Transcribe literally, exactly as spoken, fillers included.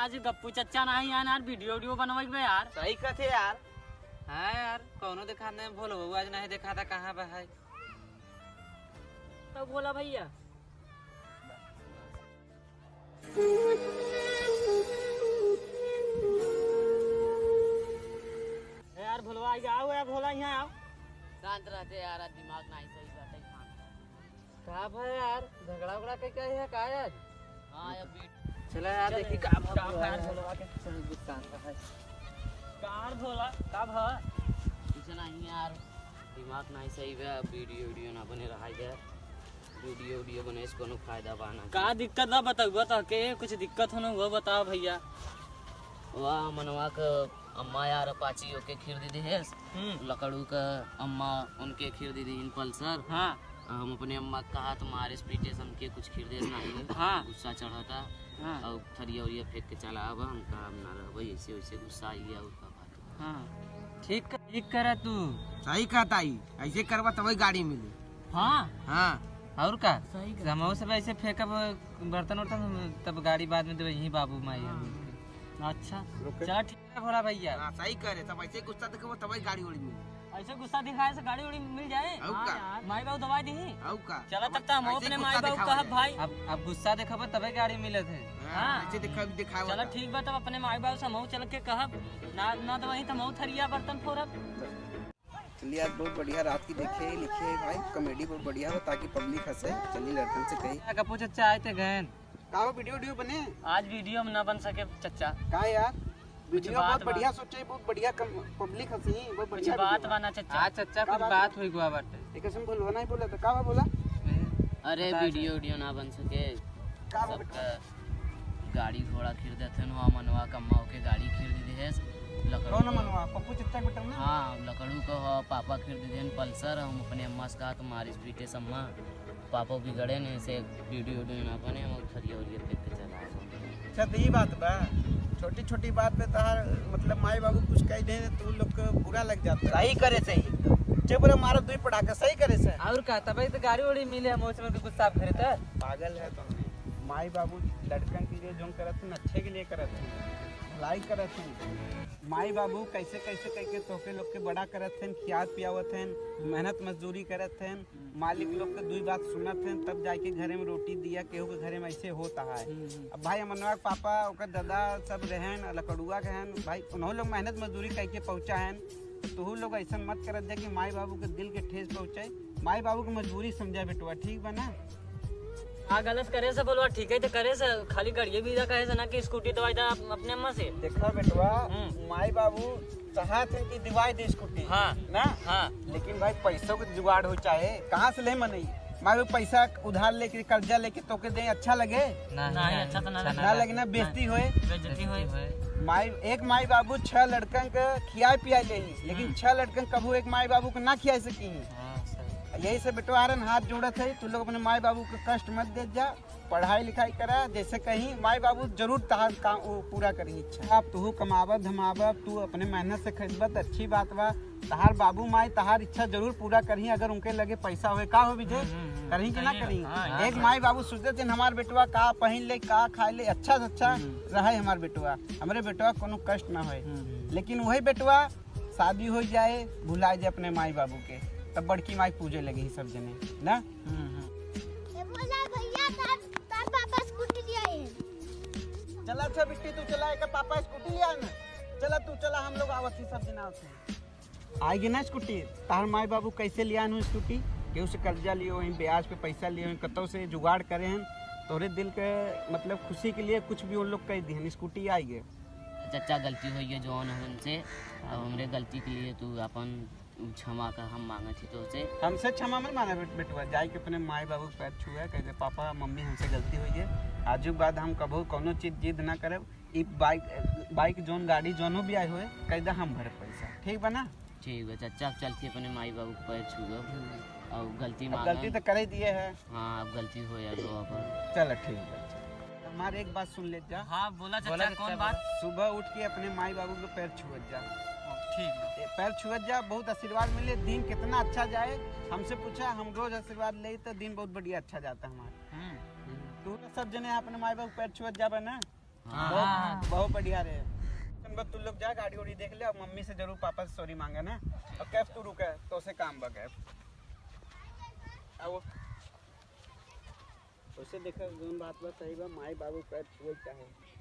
आज गप्पू चच्चा नाही आन यार, वीडियो वीडियो बनवाई बे यार। सही कहते यार। हाँ यार, कौनो देखा नहीं, भोला बउआ आज नहीं देखा था, कहाँ बा है? तो भोला भैया। ए यार, भोलवा, आ जाओ यार, भोला, यहाँ आओ। शांत रहते यार, आज दिमाग नहीं सही रहता है, शांत। का भा यार, झगड़ा उगड़ा के क्या है का यार? हाँ यार, बीट। चला यार, चल, देखी का भा का भा यार, यार। भोलवा के गुस्सा आता है। कार भोला, का भा? कुछ नहीं यार, दिमाग नहीं सही बा, वीडियो वीडियो ना बने रहा है यार। वीडियो वीडियो बने से कोनो फायदा बा ना। का दिक्कत बा बताओ, बता के कुछ दिक्कत हो ना हुआ, बताओ भैया। वाह, मनवा के अम्मा यार अपाची ओके खरीद दी दिहेस। हम्म। लकड़ू का अम्मा उनके खरीद दी दिहिन पल्सर। हाँ। आ हम अपने अम्मा का कहा तुम्हारे स्पीड से हमके कुछ खरीदे नहीं। हाँ। गुस्सा चढ़ता। हाँ। और थरिया उरिया फेंक के चला आवा, हम कहा हम ना रहबे, ऐसे वैसे गुस्सा आई है और का बात। हाँ। ठीक कर, ठीक करा तू। सही कहता ही, ऐसे करबा तबे गाड़ी मिली। हाँ। हाँ। और का? सही कर। समोसे पे ऐसे फेंकब बर्तन उर्तन, तब गाड़ी बाद में देबे यहीं बाबू माई हाँ। हम। अच्छा। रुके। चला ठीक है भोला भैया। हाँ, सही करे, तब ऐसे गुस्सा देखे तबे गाड़ी उड़ी मिली। ऐसे गुस्सा दिखाए से गाड़ी उड़ी मिल जाए? और हाँ का? यार। माई बाबू दवाई दी? और का? चला अब तब तो हम ऐसे अपने गुस्सा माई बाबू दिखावा कहब जाए। भाई। अब, अब गुस्सा देखाबो तबे गाड़ी मिलत है। हाँ, हाँ। ऐसे दिखा, दिखावा चला जाए। ठीक बा, तब अपने माई बाबू से हमहू चल के कहब। ना, ना तो वहीं तो हमहू थरिया बर्तन फोड़ब। चलिए, आज बहुत बढ़िया रात की देखे, लिखे है भाई, कॉमेडी बहुत बढ़िया हो, ताकि पब्लिक हंसे। चलिए, लड़कन से कही। का पूछे चाहते गए? का हो, वीडियो, वीडियो बने? आज वीडियो में ना बन सके, चच्चा। का यार? कुछ वीडियो बात बहुत बढ़िया बा। सोचे, बहुत बढ़िया कम-, पब्लिक हंसी, बहुत कुछ बढ़िया बात वीडियो बा। बा ना, चच्चा। आज चच्चा का कुछ बात? बात हुई गुआ बाटे। एक किस्म बोलवा नहीं बोला तो का बा बोला? अरे, बता वीडियो, दे। वीडियो ना बन सके। का बा सबका बेटा? गाड़ी घोड़ा खरीदत हन, हुआ मनवा कम्मा ओके गाड़ी खरीद दिहेस। लकड़ू कौन का मनवा? पप्पू चच्चा के बेटा ना? हाँ, लकड़ू का हो, पापा खरीद दिहेन पल्सर, हम अपने अम्मा से कहा तुम्हारी स्पीड से अम्मा। पापा बिगड़े नहीं से वीडियो वीडियो ना बने, हम थरिया उरिया फेंक के चला आए। अच्छा, तो ई बात बा, छोटी छोटी बात पे तहार मतलब माई बाबू कुछ कह दे तो उ लोग के बुरा लग जाता है। सही करे से ही। चुप रह, मारो दुई पटाखा, सही करे से। और का, तबे तो गाड़ी उड़ी मिले, हम ओसे के गुस्सा करे त। पागल है तो। माई बाबू लड़कन के लिए जोन करत हैं, अच्छे के लिए करत हैं, भलाई करत हैं। माई बाबू कैसे कैसे कह के तोहके लोग के बड़ा करत हैं, खियात पियावत हैं, मेहनत मजदूरी करत हैं, मालिक लोग के दुई बात सुनत हैं, तब जाके घरे में रोटी दिया, केहू के घरे में ऐसे होता है। हम्म, हम्म। अब भाई अमनवा के पापा, ओकर दादा सब रहेन, लकड़ुआ के हैं, भाई उन्हों लोग मेहनत मजदूरी करके पहुँचा हैं, तो तोहू लोग ऐसा मत करत जा कि माई बाबू के दिल के ठेस पहुँचे, माई बाबू के मजबूरी समझा बेटवा, ठीक बा ना? हाँ, गलत करे से बोलवा, ठीक है तो करे से, खाली गड़िए भी जा कहे से ना कि स्कूटी दवाई दा अपने अम्मा से। देखा बेटवा, हम्म। माई बाबू चाहत हैं कि दिवाई दे स्कूटी। हाँ। ना? हाँ। लेकिन भाई पैसों के जुगाड़ हो चाहे, कहाँ से ले मनई? माई बाबू पैसा उधार लेके, कर्जा लेके तोके दे, अच्छा लगे? नहीं, नहीं, अच्छा तो ना अच्छा लगे। ना लगे ना, बेइज्जती होए। बेइज्जती होए। माई, एक माई बाबू छह लड़कन के खियाए पियाए ले ही, लेकिन हम्म। छह लड़कन कभू एक माई बाबू को ना खियाए सकी। हाँ, सही। यही से बेटवारन हाथ जोड़त है, तू लोग अपने माई बाबू के कष्ट मत दे जा। पढ़ाई लिखाई करा, जैसे कहीं माई बाबू जरूर तहार काम वो पूरा करी इच्छा। अब तू कमाबा धमाबा, तू अपने मेहनत से खरीदबा त अच्छी बात बा। तहार बाबू माई तहार इच्छा जरूर पूरा करही, अगर उनके लगे पैसा होए। का हो विजय? हम्म, हम्म, हम्म। करही कि ना सही है। करही? हाँ, एक हाँ। माई बाबू सोचते थे हमार बेटवा का पहिन ले, का खाए ले, अच्छा से अच्छा हम्म। रहे हमार बेटवा, हमरे बेटवा कोनो कष्ट ना होए। हम्म, हम्म। लेकिन वही बेटवा शादी हो जाए, भुला जाए अपने माई बाबू के, तब बड़की माई पूजे लगे ही सब जने ना। हम्म, हम्म। ए भोला भैया, तार, तार पापा स्कूटी ले आए हैं। चला अच्छा बिट्टी, तू चला, एकर पापा स्कूटी ले आए ना। चला तू चला, हम लोग आवत ही सब जने आवत हैं। आएगी ना स्कूटी, तार माई बाबू कैसे लिया नु स्कूटी? केहू से कर्जा लियो हैं, ब्याज पे पैसा लियो हैं, कतौ से जुगाड़ करे हैं, तोरे दिल के मतलब खुशी के लिए कुछ भी उन लोग कह दिहन, स्कूटी आई गए। चच्चा, गलती होई है जौन हमसे, अब हमरे गलती के लिए तू अपन क्षमा का हम मांगत ही तोसे। हमसे क्षमा मत मांगा बेट-, बेटवा, जाए के अपने माई बाबू के पैर छुए, कह दे, "पापा, मम्मी, हमसे गलती होई है, आजू के बाद हम कबो कौनो चीज जिद ना करब, ई बाइक, बाइक जौन गाड़ी जौनो भी आए होए, कह दे हम भरे पैसा, ठीक बा ना?" ठीक बा चच्चा, अब चलती अपने माई बाबू के पैर छुए हम्म। और गलती अब मांगब। गलती तो करे दिए है। हाँ, अब गलती हो या तो अब। चल ठीक बा, चल। हमार एक बात सुन ले जा। हाँ, बोला बोला चच्चा, चच्चा, कौन बात? बोला। सुबह उठ के अपने माई बाबू के पैर छुअत जा। हाँ, ठीक बा। ए, पैर छुअत जा, बहुत आशीर्वाद मिले, दिन कितना अच्छा जाए। हमसे पूछा, हम रोज आशीर्वाद ले तो दिन बहुत बढ़िया अच्छा जाता हमारा। हम्म। तू सब जने अपने माई बाबू के पैर छुअत जाबे ना? हाँ। बहुत, बहुत बढ़िया रहे। सुन बा, तू लोग जा, गाड़ी उड़ी देख ले, और मम्मी से जरूर पापा से सॉरी मांगा ना। और कैफ तू रुका, तो से काम बा कैफ। आओ। उसे देखा, जोन बात बा सही बा, माई बाबू पैर छुए चाहे।